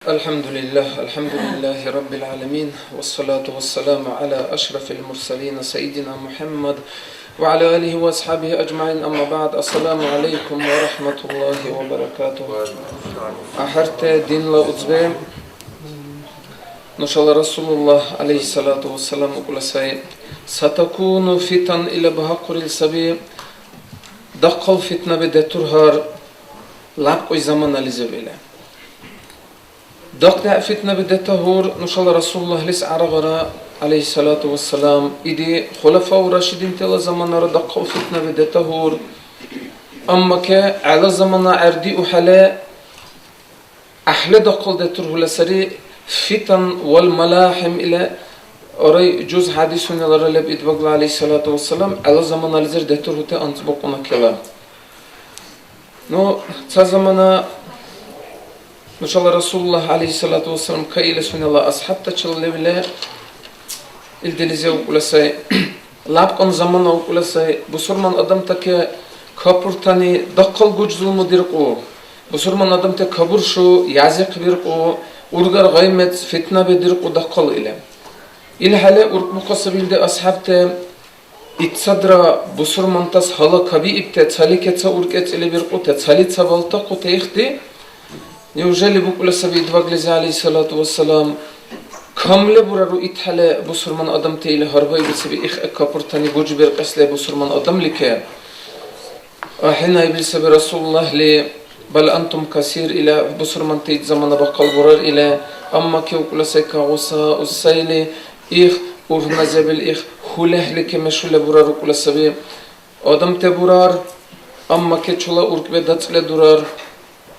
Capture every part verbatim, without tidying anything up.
الحمد لله، الحمد لله رب العالمين، والصلاة والسلام على أشرف المرسلين سيدنا محمد وعلى آله وأصحابه أجمعين، أما بعد. السلام عليكم ورحمة الله وبركاته. АхӀерте динла уцбе, нушала Расулуллагь, алейхиссалату вассалам, укӀула сай: «Сатакуну фитан», ила багьахъурил саби, дахъал фитнаби детурхар лябкьуй заманализив ила. Дахъ-дяхӀ фитнаби детагьур нушала Расулуллагьлис гӀярагъара, алейхиссалату вассалам, иди хулафау рашидинтала заманара дахъал фитнаби детагьур. Амма ке гӀела замана гӀердиухӀели, гӀяхӀли дахъал детурхула сари, фитан вал малахим ила арай жуз хӀядисунилара леб Идбагла, алейхиссалату вассалам, гӀела заманализир детурхути анцӀбукьуна кела. Ну, ца замана нушала Расулуллагь, алейхиссалату вассалам, каили сунела асхӀябтачил левли илдилизи укӀула сай. Лябкьун замана укӀула сай. Бусурман адамтаке капуртани дахъал гуж-зулму диркьу. Бусурман адамте кабуршу, язихъ биркьу, ургар гъай-мез фитна бедиркьу дахъал или. ИлхӀели уркӀбухъа сабилди асхӀябте, итцадра бусурмантас гьала кабиибте, цалике ца уркӀецӀили биркьуте, цали ца балтахъуте ихди. Неужели букӀула саби Идбаглизи, алейхиссалату вассалам, камли бурару итхӀели бусурман адамти или гьарбаиб саби, их капуртани гуж беркьесли бусурман адамлике? АхӀен, ибил саби Расулуллагьли, «Бал антум касир», ила бусурманти ит замана бахъал бурар ила, амма ке укӀула сай кагъуса усайли, их ургьназибил их хулехлике мешула бурар укӀула саби. Адамте бурар, амма ке чула уркӀбе дацӀле дурар.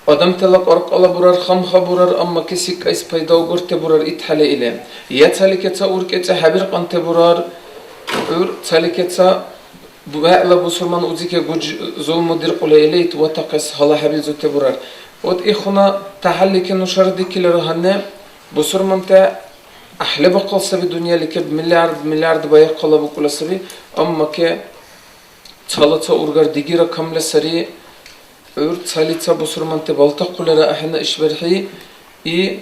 Адамтала кьаркьала бурар, хамха бурар, амма ке сикайс пайда угурте бурар итхӀели или. Я цалике ца уркӀецӀи хӀебиркьанте бурар, гӀур цалике ца бегӀла бусурман узике гуж зулму диркьули или ит ватахъес гьалахӀебилзути бурар. Вот ихуна тахӀяллике нушара дикилира гьанна, бусурманти гӀяхӀли бахъал саби дунъялике, миллиард, миллиард баяхъала букӀула саби, амма ке цала ца ургар дигира камли сари, гӀур цали ца бусурманти балтахъулира ахӀенна ишбархӀи, и,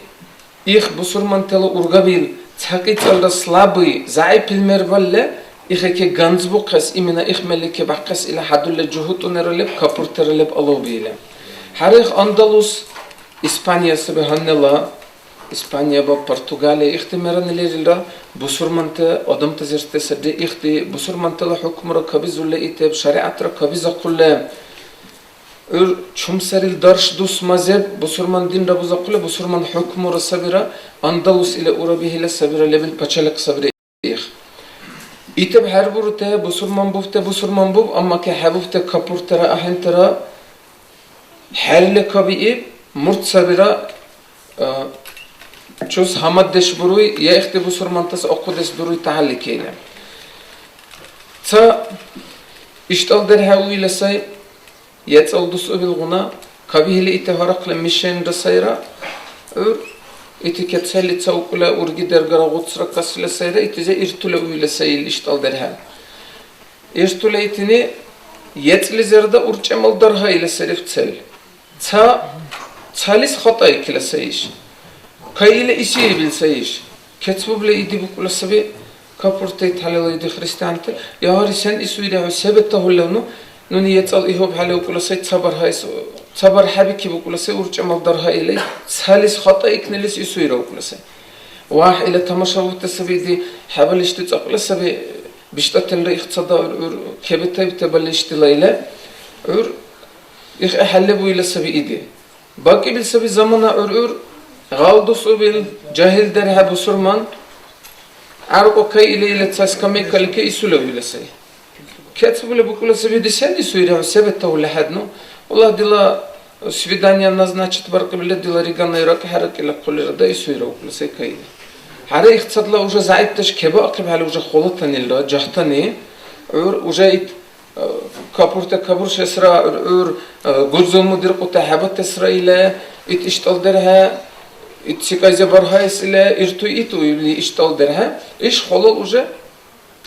их бусурмантала ургабил ца кьицӀалра слабый, зягӀипил мер балли, ихеке ганзбухъес, именно их мерлике бахъес ила хӀядурли жугьутӀунира леб, капуртира леб алавби ила. Гьарил Андалус, Испания саби гьаннала, Испания ва Португалия ихти мерани лерилра бусурманти адамтазирти сарри, ихти бусурмантала хӀукмура кабизули итиб, шаригӀятра кабизахъули. ГӀур чум сарил дарш дус мазеб бусурман динра бузахъули, бусурман хӀукмура сабира, Андалус или ура бихӀила сабира, лебил пачалихъ сабри их. Итиб хӀербурути бусурман бубти бусурман буб, амма ке хӀебубти капуртира ахӀентира, хӀерли кабииб, мурт сабира, а, чус гьамаддеш буруй, я ихти бусурмантас ахъудеш дуруй тахӀялликейла. Ца иштӀал дерхӀе уила сай, я цӀал дус убилгъуна, кабихьили ити гьарахъла мишенра сайра, гӀур ити кецалли ца укула урги дергара гъуцра касила сайра, итизе иртула уила сай ил иштӀал дерхӀе. Иртула итини ецӀлизирда урчӀемал даргьаила сарив цел. Ца, цалис хатӀаикила сай иш. Кайила исиибил сай иш. Кецбубла иди букӀула саби, капуртаи тхьалала иди христианти. Ягъари сен исуира хӀу, се бетахъуллевну? Нуни ецӀал игьубхӀели укӀула сай, ца бархӀейс, ца бархӀебики букӀула сай урчӀемал даргьаила. Цалис хатӀаикнилис исуира укӀула сай. Вагь, ила тамашавухӀти саби, иди хӀябал ишди цӀакьла саби. БиштӀаталра ихцада гӀур кебетаибти балли ишдила ила. ГӀур ихӀехӀелли буила саби иди. БакӀибил саби замана гӀур-гӀур, гъал дус убил, жагьил дерхӀе бусурман, гӀяркьу кайили ила ца скамейкалике исула уила сай. Кецбули букӀула саби, иди сен исуира хӀу, се бетаули хӀед, ну? Валлагь, дила свидание назначить баркьибли, дила риганай ракӀхӀеракӀила хъулира да исуира укӀула сай кайили. ХӀера, ихцадла уже зягӀипдеш кебаахъибхӀели, уже холатанилра, жагьтани, гӀур уже ит, э, капурта кабуршесра, гӀур, гӀур, э, гуж-зулму диркьута хӀебатесра ила, ит иштӀал дерхӀе, ит секӀайзе бархаэс ила, иртуй ит уили иштӀал дерхӀе. Иш халал уже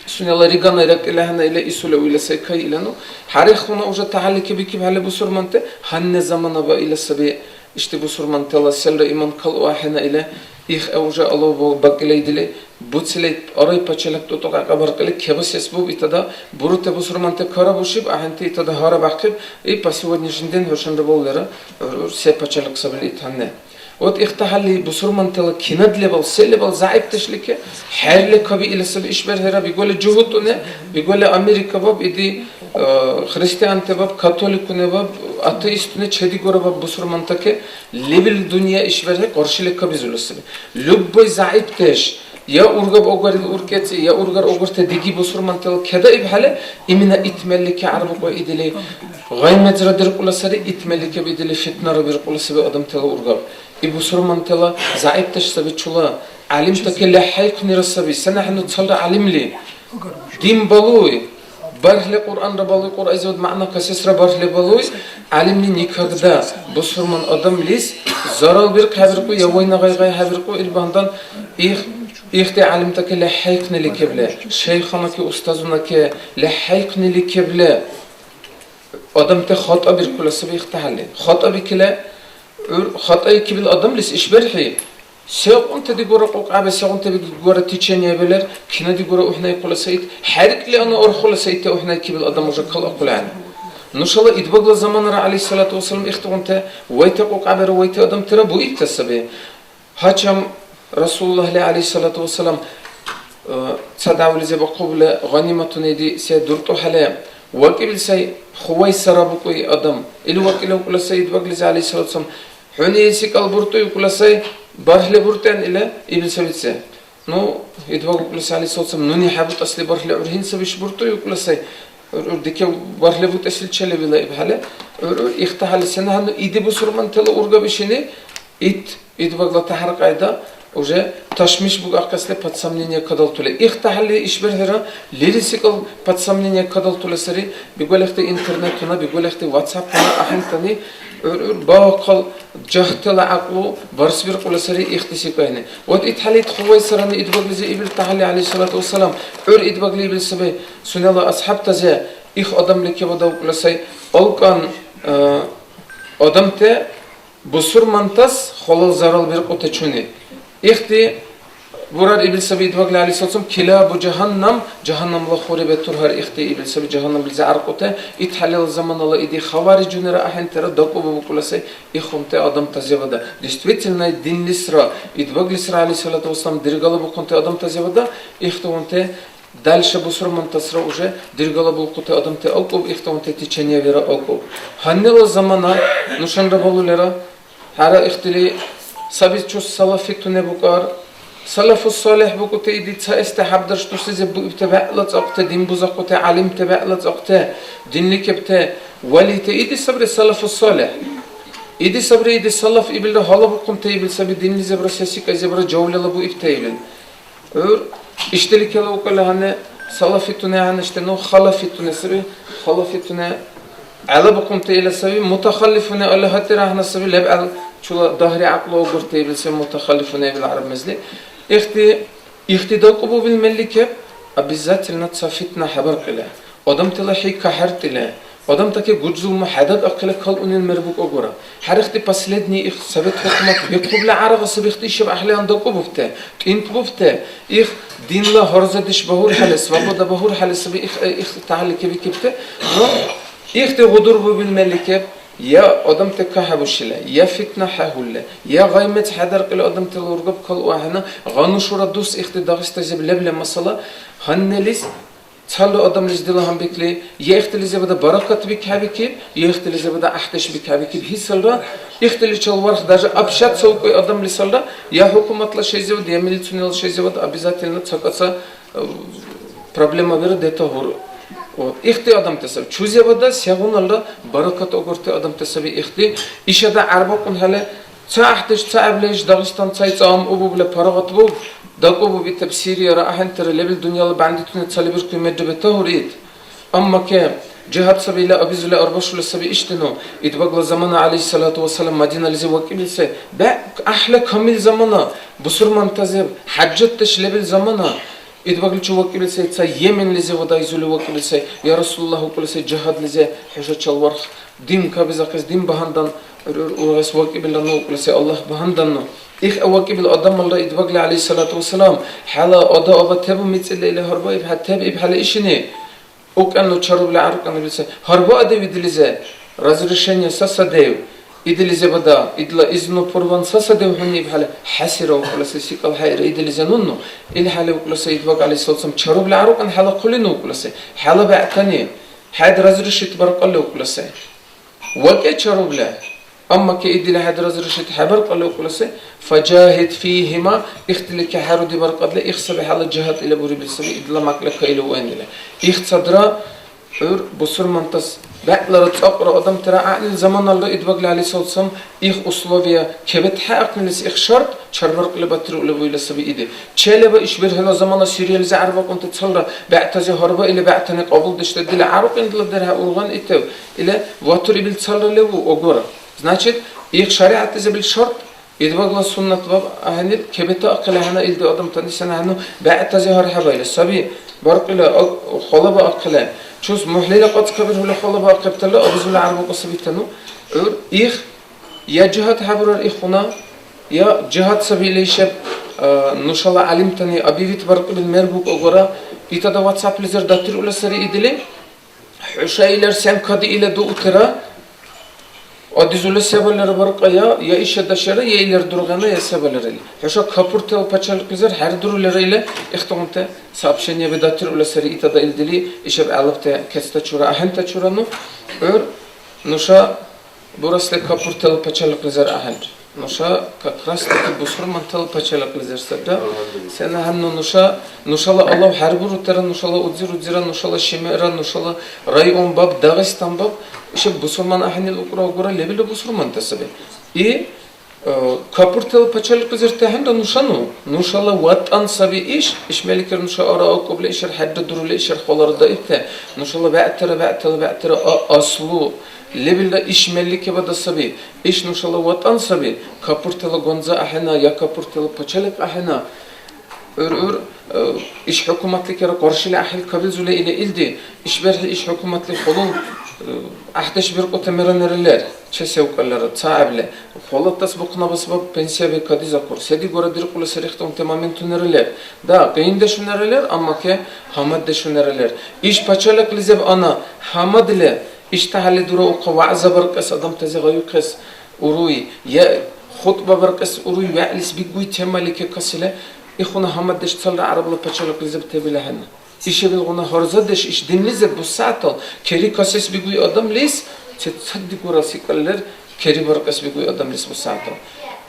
сунела риганай ракӀила гьанна ила исула уила сай кайила, ну. ХӀера, ихуна уже тахӀялликибикибхӀели бусурманти, гьанна замана ва ила саби, Ишди бусурмантала селра иман калу ахӀена или, их уже алавбу бакӀилайдили, буцили арай пачалик тӀутӀукья кьабаркьили кебасес буб итада, бурути бусурманти карабушиб, ахӀенти итада гьарабяхъиб, и по сегодняшний день хӀушанра балулира, гӀур-гӀур се пачалик сабил ит гьанна. Вот ихтахӀялли бусурмантала кинад лебал, се лебал зягӀипдешлики, хӀерли кабиили саби ишбархӀира, бигули жугьутӀуни, бигули Америка баб, иди, э, христианти баб, католикуни баб, атеистуни чедигура баб бусурмантаки, лебил дунъя ишбархӀи къаршили кабизули саби. Любой зягӀипдеш, я ургаб агарил уркӀецӀи, я ургар агурти диги бусурмантала кедаибхӀели, именно ит мерлики гӀярбукьа идили, гъай-мезра диркьула сари, ит мерликиб идили фитнара биркьула саби адамтала ургаб. И бусурмантала зягӀипдеш саби чула гӀялимтаки лехӀхӀейхънира саби. СенахӀенну цалра гӀялимли дин балуй, бархьли Кьуръанра балуй, Кьуръайзивад мягӀна касесра бархьли балуй, гӀялимли никогда бусурман адамлис зарал биркь хӀебиркьу я вайна гъай-гъай хӀебиркьу, ил багьандан их, ихди гӀялимтаки лехӀхӀейхънили кебли, шайхунаки, устазунаки лехӀхӀейхънили кебли. Адамти хатӀа биркула саби ихтахӀелли. ХатӀа бикили, гӀур хатӀаикибил адамлис ишбархӀи сегъунти дигура кьукьяби, сегъунти дигура течениеби лер, кина дигура ухӀнайкула сай ит, хӀеркӀли ана архула сай итти ухӀнайкибил адам уже калахъули гӀягӀни. Нушала Идбагла заманара, гӀялайхиссалату вассалам, ихтигъунти вайти кьукьябира вайти адамтира буибта саби. Гьачам Расулуллагьли, гӀялайхиссалату вассалам, э, ца дявлизиб ахъубли гъаниматуни ди се дуртӀухӀели, вакӀибил сай Хувайсара букӀуй адам. Ил вакӀила укӀула сай Идбаглизи, гӀялайхиссалату вассалам, хӀуни ил секӀал буртӀуй укӀула сай, бархьли буртӀен ила ибил сабици. Ну, Идбаг укӀула сай, гӀялайхиссалату вассалам, нуни хӀебутӀасли бархьли гӀур гьин сабиш буртӀуй укӀула сай. ГӀур-гӀур дикев бархьли бутӀесил челевила ибхӀели, гӀур-гӀур ихтахӀели сенахӀенну иди бусурмантала ургаб ишини, ит, Идбагла тяхӀяр-кьяйда уже ташмиш букахъесли под сомнение кадалтули. ИхтахӀели ишбархӀира лерил секӀал под сомнение кадалтули сари, бигулехъти интернетуна, бигулехъти WhatsApp-уна ахӀентани гӀур-гӀур бахъал жагьтала гӀякьлу барсбиркьули сари ихти секӀайни. Вот итхӀели ит Хувайсарани Идбаглизи ибил тахӀели, гӀялайхиссалату вассалам, гӀур Идбагли ибил саби, сунела асхӀябтази их адамли кебадавкӀули сай, алкӀан, э, адамти бусурмантас халал зарал биркьутачуни. Ихти бурар ибил саби Идбагли, гӀялайхиссалату вассалам, килабу жагьаннам, жагьаннамла хури бетурхар ихти ибил саби, жагьаннамлизи аркьути. ИтхӀелила заманала иди хаварижунира ахӀентира дакӀубу букӀула сай ихунти адамтазивада. Действительно, динлисра, Идбаглисра, гӀялайхиссалату вассалам, диргалабухъунти адамтазивада ихтигъунти дальше бусурмантасра уже диргалабулхъути адамти алкӀуб, ихтигъунти течениевира алкӀуб. Гьаннила замана нушанра балулира, хӀера ихтили саби чус салафитуни букӀар. Салафу салихӀ букӀути иди цаэсти хӀябдарш дусизи буибти бегӀла цӀакьти, дин бузахъути гӀялимти бегӀла цӀакьти, динликибти валити. Иди сабри салафу салихӀ. Иди сабри, иди салаф ибилра гьалабухъунти ибил саби, динлизибра се секӀайзибра жявлила буибти ибил. ГӀур ишдили калаукӀали гьанна салафитуни гьанна ишди, ну, халафитуни саби, халафитуни гӀелабухъунти ила саби, мутахаллифуни ала гьатӀира гьанна саби, лебгӀял чула дагьри гӀякьлу агурти ибил саби мутахаллифуни ибил гӀяраб мезли. Ихти, ихти дакӀубубил мелли кеб, обязательно ца фитна хӀебаркьила. Адамтала хӀи кахӀертӀила, адамтаки гуж-зулму хӀедакьахъила калунил мер букӀагура. ХӀерихъти последний их Совет хӀукумат бехъубла гӀяргъа саби ихти ишаб гӀяхӀлигъуна дакӀубубти, тӀинтӀбубти, их динла гьарзадеш багьурхӀели, свобода багьурхӀели саби их, их тахӀялли кебикибти. Но ихти гъудурбубил мелли кеб, я адамти кахӀебушила, я фитна хӀяхӀулла, я гъай-мез хӀедаркьила адамтала ургаб калу ахӀена, гъану-шура дус ихти Дагъистайзиб лебла масала, гьанналис Цалра адамлис дила гьанбикли, я ихтилизибада баракат бикхӀебикиб, я ихтилизибада гӀяхӀдеш бикхӀебикиб. Гьисалра ихтиличил варх, даже общаться укӀуй адамлисалра, я хӀукуматла шайзивад, я милиционерла шайзивад обязательно ца-кьаца, э, проблемабира детагьур. Вот. Ихти адамти саби. Чузибада сегъуналра баракат агурти адамти саби ихти. Ишада гӀярбакьунхӀели, Ца гӀяхӀдеш, ца гӀебла иш Дагъистан цайцӀа ам убубла парагъатбуб, дакӀубуб итаб Сирияра ахӀентира лебил дунъяла бандитуни цалабиркуй мерра бетаур ит. Амма ке, жигьад саби ила абизули арбашули саби ишдину, Идбагла замана, гӀялайхиссалату вассалам, Мадинализи вакӀибил сай. БегӀ гӀяхӀла камил замана, бусурмантазиб хӀяжатдеш лебил замана. Идбагличи вакӀибил сай, ца Йеменлизи вадайзули вакӀибил сай, я Расулаллагь, укӀули сай, жигьадлизи хӀушачил варх, дин кабизахъес, дин багьандан ГӀур-, ургъес вакӀибилра ну укӀуси Аллагь багьандан ну. Их вакӀибил адамалра Идбагли, гӀялайхиссалату вассалам, хӀела ада-аба тебу мицӀирли или гьарбаиб, хӀя теб ибхӀели ишини. УкӀанну чарубли гӀяркьян ибил сай. Гьарбаадев идилизи разрешение сасадев, идилизибада, идла изну пурван сасадев хӀуни ибхӀели, хӀясира укӀуси секӀал хӀейра идилизи нунну. ИлхӀели укӀуси Идбаг гӀялайхиссалам чарубли гӀяркьян хӀела хъули ну укӀуси. ХӀела бегӀтани, хӀед разрешить баркьалли укӀуси. ВакӀе чарубли. Амма ке идила хӀед разрешить хӀебаркьалли укӀуси, фажагьид фигьима, ихтилики хӀяруди баркьадли, их саби хӀела жигьад или бурибил саби, идла мякьла кайили уэнили. Ихцадра гӀур бусурмантас бегӀлара цӀакьра адамтира гӀягӀнил заманалра Идбагли гӀялайхиссалам их условия кебетхӀеахънилис их шарт чарбаркьли батирули буила саби иди. Челеба ишбархӀила замана Сириялизи арбякьунти цалра бегӀтази гьарбаили бегӀтани кьабулдешла дила гӀярукьяндала дерхӀе ургъан итев. Или ватур ибил цалра леву агара. Значит, их шаригӀятлизибил шарт, Идбагла суннат баб ахӀенил кебетаахъили ахӀена илди адамтани сенахӀенну бегӀтази гьархӀебаили саби, баркьули аг-, халабаахъили, чус мухӀлила кьацӀ кабирхьули халабаахъибтала абзули гӀярбукьа сабитану. ГӀур их я жигьад хӀебурар ихуна, я жигьад саби или ишаб, а, нушала гӀялимтани объявить баркьибил мер букӀагара, итада WhatsApp-лизир датирула сари идили. ХӀуша илар сен кадиила дуутира, адизула се балалра баркьая, я иша дашара, я илар дургъена, я се балалра или. ХӀуша капуртала пачалихълизир хӀердурулира или, ихтигъунти сообщениеби датирула сари итада илдили, ишаб гӀелабти кецта чура, ахӀента чура ну, гӀур нуша бурасли капуртала пачалихълизир ахӀенри. Нуша как раз таки бусурмантала пачалихълизир сабра. АлхӀямдулилла. СенахӀенну нуша, нушала алав хӀербурутира, нушала удзи-рудзира, нушала шимира, нушала район баб, Дагъистан баб, ишаб бусурман ахӀенил укӀра-агара лебилра бусурманта саби. И, э, капуртала пачалихълизир тяхӀянра нушану, нушала ВатӀан саби иш, иш меликир нуша ара акӀубли, ишар хӀерра дурули, ишар халара даибти, нушала бегӀтира, бегӀтала бегӀтира а-, аслу, лебилра иш мелликибада саби. Иш нушала ВатӀан саби. Капуртала гонза ахӀена, я капуртала пачалихъ ахӀена. ГӀур-гӀур, э, иш хӀукуматликира къаршили гӀяхӀил кабилзули или илди, ишбархӀи иш хӀукуматли хьулул, э, гӀяхӀдеш биркьути меранира лер, чесевкӀаллира, цаибли. Халатас бухънабас баб пенсияби кадизахъур. Се дигура диркьули сарихтунти моментунира лер. Да, къиндешунира лер, амма ке гьамаддешунира лер. Иш пачалихълизиб ана гьамадли, ИштяхӀли дураухъа вягӀза баркьес адамтази гъайухъес уруй, я хутӀба баркьес уруй, вегӀлис бигуй темали кекасили, ихуна гьамаддеш цалра гӀярабла пачалихълизиб тебил ахӀенну. Ишабилгъуна гьарзадеш иш динлизир бусягӀятал кери касес бигуй адамлис, сецад дигура секӀал лер кери баркьес бигуй адамлис бусягӀятал.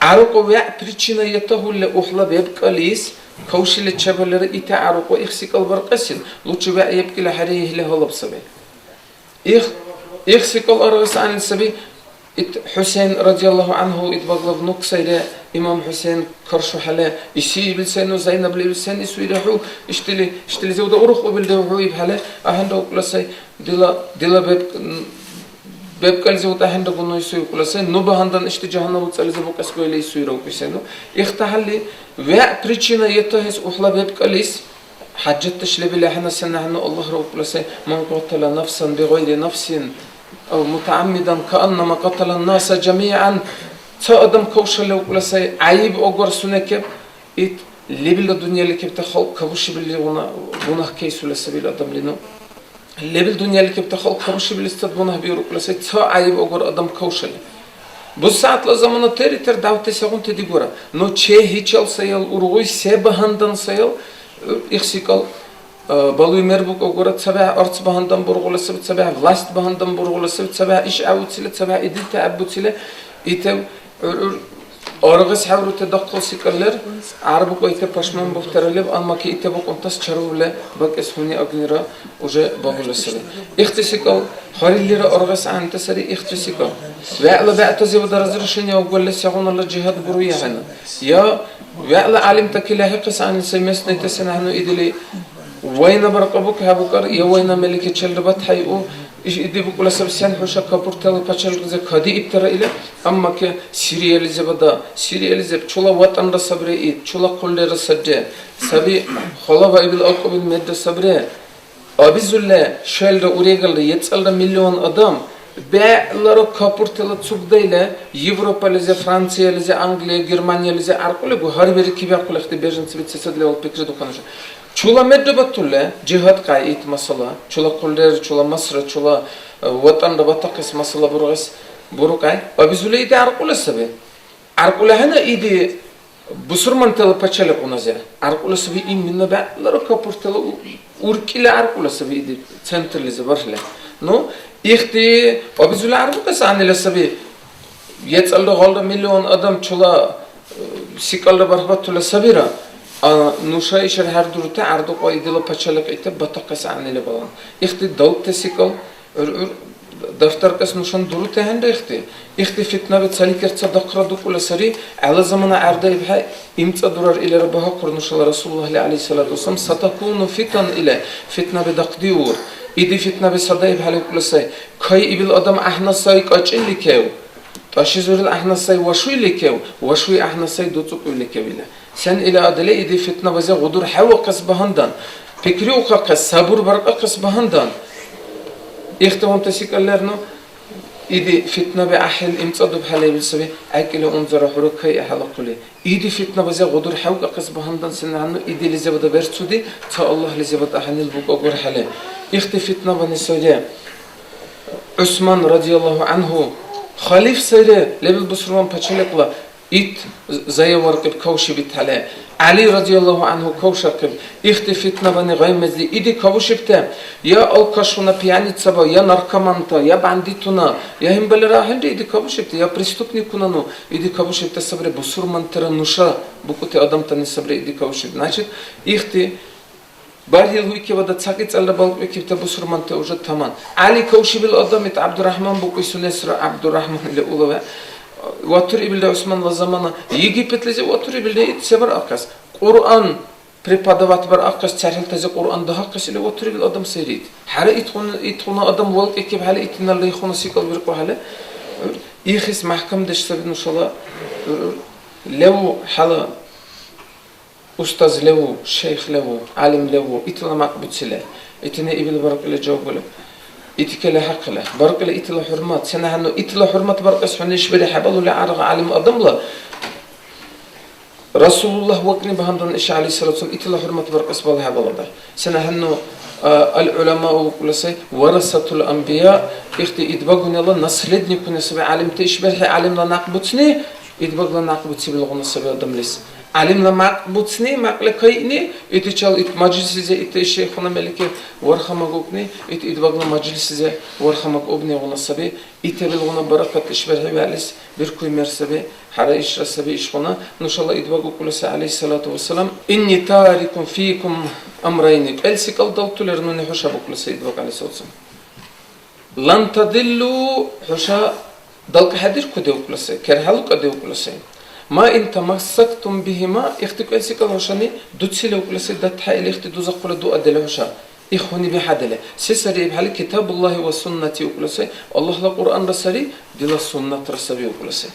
ГӀярукьа вегӀ причина ятахӀулли ухӀла бебкӀалис, кавшили чебалира ити гӀярукьа их секӀал баркьесил, лучи вегӀ ебкӀили хӀерейхӀели гьалаб саби. Их, их секӀал аргъес гӀягӀнили саби. Ит ХӀусен, радияллаху анху, Идбагла внук сайри, имам ХӀусен каршухӀели, иси ибил сай, ну, Зайнабли ибил сен исуира хӀу, ишдили, ишдилизивда урухкӀубил дев хӀу ибхӀели, ахӀенра укӀула сай, дила, дила беб-, бебкӀализивад ахӀенра гуну ису укӀула сай, ну багьандан ишди жагьаннабла цӀализи букьес гойли исуира укӀуси, ну. ИхтахӀелли, вегӀ причина ятахӀес ухӀла бебкӀалис, ХӀяжатдеш лебил ахӀена, сенахӀенну Аллагьра укӀула сай, «Ман кьатала нафсан бигъайри нафсин ав мутагӀяммидан кааннама кьатала ннаса жамигӀан». Ца адам кавшалли укӀула сай, гӀяйиб агар сунекиб, ит лебилра дунъяликибти халкь кабушибилигъуна гунагь кайсула сабил адамлину. Лебил дунъяликибти халкь кабушибилисцад гунагь биур укӀула сай, ца гӀяйиб агар адам кавшалли. БусягӀятла замана тери-тер давти сегъунти дигура, но чегьичал саял ургъуй, се багьандан саял, их секӀал, а, балуй мер букӀагура, цабехӀ арц багьандан бургъула саби, цабехӀ власть багьандан бургъула саби, цабехӀ иш гӀявуцили, цабехӀ идилти гӀеббуцили, итев гӀур-гӀур аргъес хӀеврути дахъал секӀал лер, гӀярбукьа итев пашман бухтара леб, амма ки итев букӀунтас чарулли бакӀес гьуни агнира. Уже багьула сари. Ихти секӀал гьариллира аргъес гӀягӀнити сари ихти секӀал. ВегӀла бегӀтазивад разрешение уголли сегъуналра жигьад буруй ахӀена. Я вегӀла гӀялимтаки лехӀихъес гӀягӀнили сай местныйти сенахӀенну идили война баркьабук хӀебукӀар, я война меликичелра батхӀейу, иш иди букӀула саби, сен хӀуша капуртала пачалихъзи кадиибтара или, амма ке Сириялизибада, Сириялизиб чула ватӀанра сабри ит, чула хъуллира сабри, саби халаваибил акӀубил медра сабри. Абизули шелра урегалра ецӀалра миллион адам БегӀлара капуртала цугдайла Европализи, Франциялизи, Англия, Германиялизи аркьулигу, гьар берки бяхъули ахъти беженцеби сецад левал пикридухъунаша. Чула мерра батулла жигьад кьяй ит масала, чула хъулрер, чула масра, чула, э, ватӀанра батахъес масала бургъес бурукьяй, абизули иди аркьула саби. ГӀяркьула хӀяна иди бусурмантала пачалихъунази гӀяркьула саби, именно бегӀлара капуртала у-, уркӀила гӀяркьула саби иди центрлизи бархьли. Ну, ихти абизули гӀярбукьес гӀягӀнила саби. ВецӀалра гъалра миллион адам чула, э, секӀалра бархбатула сабира. А нуша ишар хӀердурути гӀярдукьа идила пачалихъ итаб батахъес гӀягӀнили балан. Ихти далти секӀал ГӀур-гӀур дархдаркьес нушани дурути ахӀенра ихти. Ихти фитнаби цаликерца дахъра дукӀула сари. ГӀела замана гӀярдаибхӀе, имцӀадурар илара багьахъур нушала Расулуллагьли, гӀялайхиссалату вассалам, «Сатакуну фитан» или, фитнаби дахъдиур. Иди фитнаби садаибхӀели укӀула сай. Кайибил адам гӀяхӀна сай кьакьилли кев, тӀашизурил гӀяхӀна сай вашуйли кев, вашуй гӀяхӀна сай дуцӀукьуйли кев или. Сен ила адали иди фитнабази гъудур хӀеввахъес багьандан, пикриухъахъес, сабур баркьахъес багьандан, ихтигъунти секӀал лерну, иди фитнаби гӀяхӀил имцӀадубхӀели лебил саби, гӀекӀли унзара хӀура кайи гьалакули. Иди фитнабази гъудур хӀевкӀахъес багьандан сенахӀенну идилизивада верцуди ца Аллагьлизивад ахӀенил букӀагурхӀели. Ихти фитнабани сайри. ГӀусман радияллагьу гӀанхӀу халиф сайри, лебил бусурман пачалихъла Ит зая варкьиб кавшиб итхӀели, ГӀяли радияллагьу гӀанхӀу кавшахъиб, ихти фитнабани гъай мезли иди кавушибти, я алкашуна, пьяницаба, я наркоманта, я бандитуна, я гьимбалира ахӀенри иди кавушибти, я преступникунану иди кавушибти сабри бусурмантира нуша букӀути адамтани сабри иди кавушиб. Значит, ихти БархӀил гьуйкибада ца кьицӀалра балкӀбикибти бусурманти уже таман. ГӀяли кавшибил адам ит ГӀябдуряхӀман букӀуй, сунесра ГӀябдуряхӀман или улаве. Ватурибилра ГӀусманла замана. Египетлизи ватурибилра ит се барахъес? Кьуръан преподавать барахъес, цархӀилтази Кьуръан дагьахъес или ватурибил адам сайри ит. ХӀера, итгъуна, итгъуна адам валкӀикибхӀели, итиналра ихуна секӀал виркьухӀели, ихис мяхӀкамдеш саби нушала леву хӀела. Устаз леву, шейх леву, гӀялим леву, итила мякь буцили, итини ибил баркьили жаваб були, ити кели хӀяхъили, баркьили итила хӀурмат, сенахӀенну итила хӀурмат баркьес хӀуни ишбари хӀебалули гӀяргъи гӀялим адамла, Расулуллагь вакӀни багьандан иша, гӀялайхиссалату вассалам, итила хӀурмат баркьес балхӀебалада. СенахӀенну, а, аль-гӀуламау укӀула сай, варасатул анбия, ихти идбагунала наследникуни саби гӀялимти, ишбархӀи гӀялимла някъ буцни, идбагла някъ буцибилгъуна саби адамлис. ГӀялимла мякь буцни, мякьла кайъни, итичал ит мажлислизи, ит шейхуна мелики вархамагукни, ит идбагла мажлислизи вархамакӀубнигъуна саби. Итабилгъуна баракат ишбархӀи вегӀлис биркуй мер саби. ХӀера, ишра саби ишгъуна. Нушала идбаг укӀули сай, гӀялайхиссалату вассалам, «Инни тарикун фикум амрайни». КӀел секӀал далтулира нуни хӀушаб укӀули сай идбаг, гӀялайхиссалату вассалам. Лан тадиллу, хӀуша далкӀхӀедиркуди укӀула сай, керхӀелукӀади укӀула сай. Ма ин тамассактум бихима, ихти кӀел секӀал хӀушани дуцили укӀула сай, датхӀеили ихти дузахъула дуадили хӀуша, их гьуни бихӀядили. Се сари ибхӀели, китабуллагьи ва суннати укӀула сай, Аллагьла Кьуръанра сари, дила суннатра саби укӀула сай.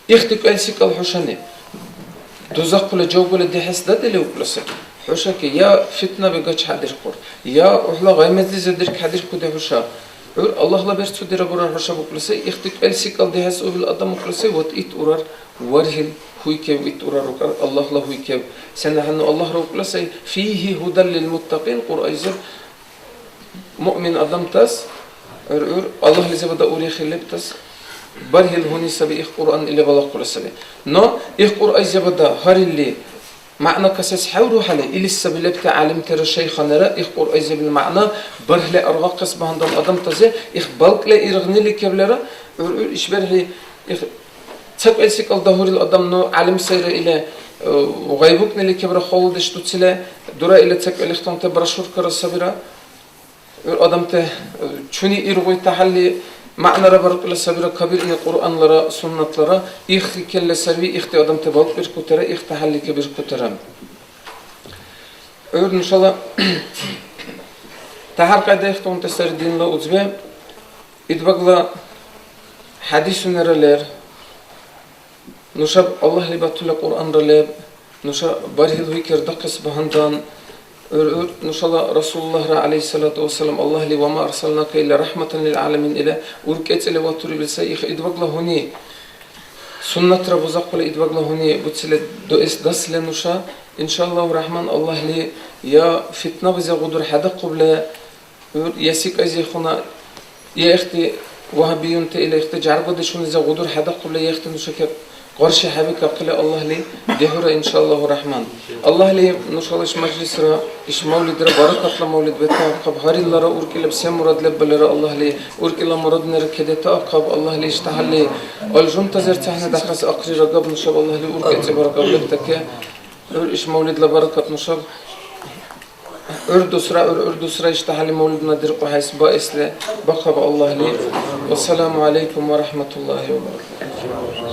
Ихти кӀел секӀал хӀушани дузахъула жавгула дихӀес дадили укӀула саби. ХӀушаки я фитнаби гачхӀедирхъур, я урхӀла гъай-мезлизи диркхӀедиркуди хӀуша. ГӀур Аллагьла берцудира бурар хӀушаб укӀула сай. Ихти кӀел секӀал дихӀес увил адам укӀула сай. Вот ит урар варгьил гьуйкев, ит урар укӀар Аллагьла гьуйкев. СенахӀенну Аллагьра укӀула сай, «Фигьи гьудан лил муттакьин», Кьуръайзиб Муъмин адамтас гӀур-гӀур Аллагьлизибада урехи лебтас бархӀил гьуни саби, их Кьуръан или балахъула саби. Но их Кьуръайзибада гьарилли мягӀна касес хӀеврухӀели, илис саби лебти гӀялимтира, шайханира, их Кьуръайзибил мягӀна бархӀли аргъахъес багьандан адамтази, их балкӀла иргънили кевлара, гӀур-гӀур ишбархӀи их ца кӀел секӀал дагьурил адам, ну, гӀялим сайра или, э, гъайбукӀнили кевра, халудеш дуцили, дура или ца кӀел ихтанти брошюркара сабира. ГӀур адамти, э, чуни иргъуй тахӀялли, мягӀнара баркьули сабира кабирни Кьуръанлара, суннатлара, ихъи келла сарви, ихъти адамти балкӀбиркутира, ихъ тахӀялли кабиркутира. ГӀур нушала тяхӀяр-кьяйда ихтунти сари динла узби, идбагла хӀядисунира лер. Нушаб Аллагьли батула Кьуръанра леб, нуша бархӀил гьуйкердахъес багьандан, ГӀур, гӀур нушала Расулуллагьра, гӀялайхиссалату вассалам, Аллагьли «Ва ма арсалнака илля рахӀматан лил гӀаламин» ила уркӀецӀила ватурибил сай. Их идвагла гьуни, суннатра бузахъули идвагла гьуни буцили дуэс дасли нуша, иншааллагьу рахӀман, Аллагьли я фитнабази гъудурхӀедахъубли, гӀур я сикӀайзехуна, я ихти вагьабиюнти ила ихти жяргудешунизи гъудурхӀедахъубли, я ихти нушаки къарши хӀебикахъили, Аллагьли дихӀура, иншааллагьу рахӀман. Аллагьли нушала иш мажлисра, иш мавлидра баракатла мавлид бетаахъаб, гьариллара уркӀилаб се мурад леббалира Аллагьли уркӀила мураднира кедетаахъаб, Аллагьли иштяхӀялли алжунтазир цахӀнадяхъес ахърира габ нушаб, Аллагьли уркӀецӀи баркалла лебтаки. ГӀур иш мавлидла баракат нушаб гӀур дусра, гӀур, гӀур дусра иштяхӀялли мавлидна диркьу хӀейс баэсли бахъаб Аллагьли. Вассаламу гӀялайкум ва рахӀматуллагьи ва баракатугь.